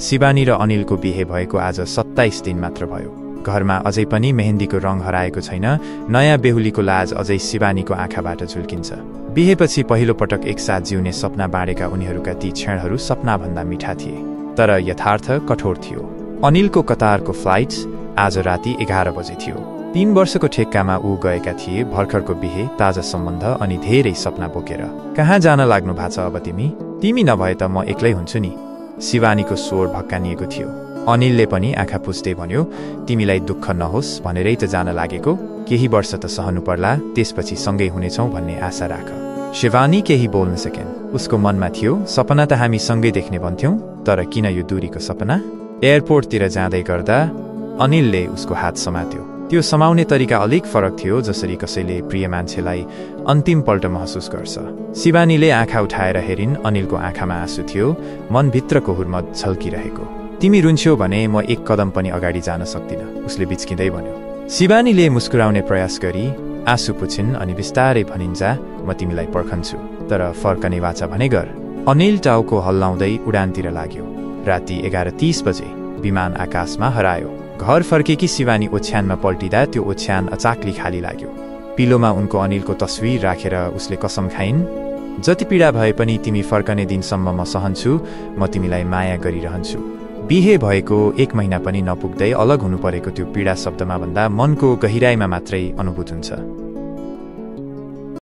शिवानी र अनिलको बिहे भएको आज 27 दिन मात्र भयो। घरमा अझै पनि मेहेन्दीको रङ हराएको छैन। नयाँ बेहुलीको लाज अझै शिवानीको आँखाबाट झुल्किन्छ। बिहेपछि पहिलो पटक एकसाथ जिउने सपना बाँडेका उनीहरूका ती क्षणहरू सपनाभन्दा मिठा थिए, तर यथार्थ कठोर थियो। अनिलको कतारको फ्लाइट आज राति 11 बजे थियो। 3 वर्षको ठेक्कामा ऊ गएका थिए। भर्खरको बिहे, ताजा सम्बन्ध अनि धेरै सपना बोकेर। कहाँ जान लाग्नु भएको छ अब तिमी? तिमी नभए त म एक्लै हुन्छु नि। शिवानीको स्वर भक्कानिएको थियो। अनिलले पनि आँखा पुस्दै भन्यो, तिमीलाई दुःख नहोस् भनेरै त जान लागेको। केही वर्ष त सहनु पर्ला, त्यसपछि सँगै हुनेछौँ भन्ने आशा राख। शिवानी केही बोल्न सकेन। उसको मनमा थियो, सपना त हामी सँगै देख्ने भन्थ्यौँ, तर किन यो दूरीको सपना? एयरपोर्टतिर जाँदै गर्दा अनिलले उसको हात समात्यो। त्यो समाउने तरिका अलिक फरक थियो, जसरी कसैले प्रिय मान्छेलाई अन्तिम पल्ट महसुस गर्छ। शिवानीले आँखा उठाएर हेरिन्। अनिलको आँखामा आँसु थियो, मनभित्रको हुर्मत झल्किरहेको। तिमी रुन्छौ भने म एक कदम पनि अगाडि जान सक्दिनँ, उसले बिच्किँदै भन्यो। शिवानीले मुस्कुराउने प्रयास गरी आँसु पुछिन् अनि बिस्तारै भनिन्छ, म तिमीलाई पर्खन्छु, तर फर्कने वाचा भने गर। अनिल टाउको हल्लाउँदै उडानतिर लाग्यो। राति 11:30 बजे विमान आकाशमा हरायो। घर फर्केकी शिवानी ओछ्यानमा पल्टिँदा त्यो ओछ्यान अचाकली खाली लाग्यो। पिलोमा उनको अनिलको तस्विर राखेर उसले कसम खाइन्, जति पीडा भए पनि तिमी फर्कने दिनसम्म म सहन्छु, म तिमीलाई माया गरिरहन्छु। बिहे भएको 1 महिना पनि नपुग्दै अलग हुनु परेको त्यो पीडा शब्दमा भन्दा मनको गहिराईमा मात्रै अनुभूत हुन्छ।